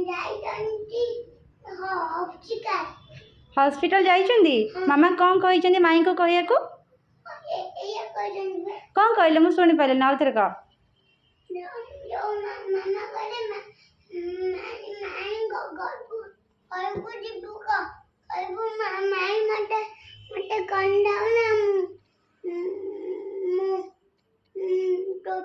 ଯାଇଛନ୍ତି hospital. Hospital ଯାଇଛନ୍ତି? ହଁ। ମାମା କ'ଣ କହିଛନ୍ତି ମାଇଁଙ୍କୁ କହିବାକୁ? ଏଇଆ କହିଛନ୍ତି ବା। କ'ଣ କହିଲେ? ମୁଁ ଶୁଣିପାରିଲିନି, ଆଉ ଥରେ କହ। ଯୋଉ ମାମା କହିଲେ, ମାଇଁ ଘରକୁ ଘରକୁ ଯିବୁ, କହିବୁ ମାଇଁ ମତେ ମତେ କନ୍ଦାଉ ନା। ମୁଁ ତୋ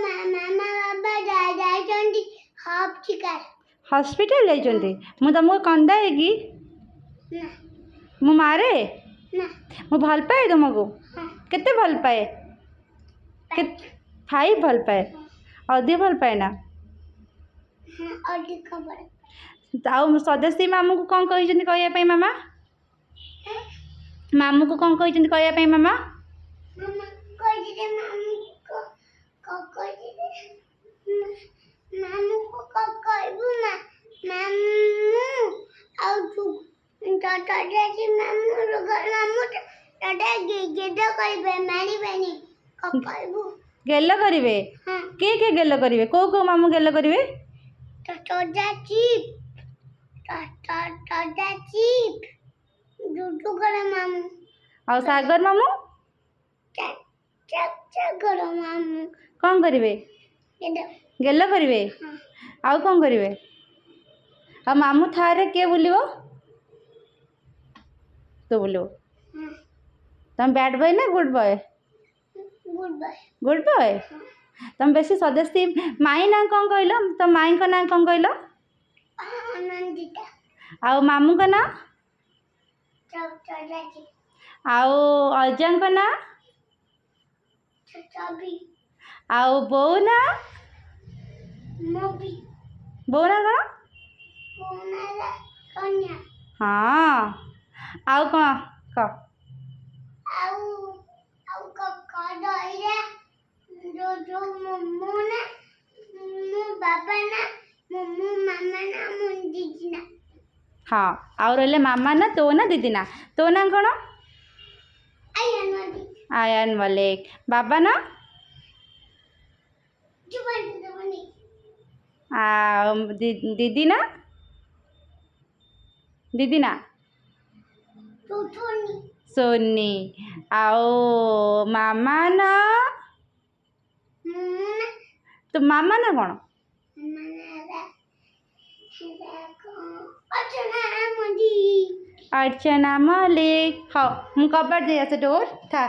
ମାମା ବାବା ଯାଇଛନ୍ତି ହସ୍ପିଟାଲ। ହସ୍ପିଟାଲ ଯାଇଛନ୍ତି। ମୁଁ ତମକୁ କନ୍ଦାଏ କି? ନା। ମୁଁ ମାରେ? ନା। ମୁଁ ଭଲ ପାଏ ତୁମକୁ? ହଁ। କେତେ ଭଲ ପାଏ? ଫାଇଭ୍ ଭଲ ପାଏ? ଅଧିକ ଭଲ ପାଏ ନା? ହଁ, ଅଧିକ ବଡ଼। ଆଉ ସଦସ୍ୟ ମାମୁଁକୁ କ'ଣ କହିଛନ୍ତି କହିବା ପାଇଁ ମାମା? ମାମୁଁକୁ କ'ଣ କହିଛନ୍ତି କହିବା ପାଇଁ ମାମା? ମାମା କହିଥିଲେ, ମାମୁଁକୁ କହିଥିଲେ, ମାମୁଁକୁ କହିବୁ ମାମୁଁ ଆଉ ତୁ ତତେ ମାମୁଁ ମାମୁଁ ତତେ ଗେଲ କରିବେ, ମାରିବେନି କହିବୁ। ଗେଲ କରିବେ? ହଁ। କିଏ କିଏ ଗେଲ କରିବେ? କୋଉ କୋଉ ମାମୁଁ ଗେଲ କରିବେ? ତୋଜା ଚିପ୍, ତୋଜା ଚିପ୍, ଡୁଡୁଗର ମାମୁଁ। ଆଉ ସାଗର ମାମୁଁ? ସାଗର ମାମୁଁ। କ'ଣ କରିବେ? ଗେଲ। ଗେଲ କରିବେ? ହଁ। ଆଉ କ'ଣ କରିବେ? ଆଉ ମାମୁଁ ଥାରରେ କିଏ ବୁଲିବ? ତୁ ବୁଲିବୁ? ହଁ। ତମେ ବ୍ୟାଡ୍ ବୟ ନା good boy? Good boy. Good boy. ତମେ ବେଶୀ ସଦସ୍ୟ ମାଇଁ ନାଁ କ'ଣ କହିଲ? ତମ ମାଇଁଙ୍କ ନାଁ କ'ଣ କହିଲ? ନନ୍ଦିତା। ଆଉ ମାମୁଁଙ୍କ ନାଁ? ଚୋଜା ଚିପ୍। ଆଉ ଅଜାଙ୍କ ନାଁ? ଚବି। ଆଉ ବୋଉ ନାଁ? ମୋବି। ବୋଉ ନାଁ କ'ଣ? ବୋଉ କନ୍ୟା। ହଁ, ଆଉ କ'ଣ କହ। ଆଉ ଆଉ କଦଳୀରେ ଯୋଉ ଯୋଉ ମୋ ନା, ମୋ ବାବା ନା, ମୋ ମାମା ନା, ମୋ ଦିଦି ନା। ହଁ, ଆଉ ରହିଲେ ମାମା ନା, ତୋ ନା, ଦିଦି ନା। ତୋ ନାଁ କ'ଣ? ଆୟାନ ମଲ୍ଲିକ। ଆୟାନ ମଲ୍ଲିକ। ବାବା ନା? ଜୁବନ ମଲ୍ଲିକ। ଆଉ ଦିଦି ନା? ଦିଦି ନା? ଟୁଟୁନି। ସୋନି। ଆଉ ମାମା ନା? ମୁଁ ନା। ତୋ ମାମା ନା କ'ଣ? ମାମା ନା ଅର୍ଚନା ମଲ୍ଲିକ। ଅର୍ଚନା ମଲ୍ଲିକ। ହଉ, ମୁଁ କବାଟ ଦେଇ ଆସେ, ଡୋର୍ ଥା।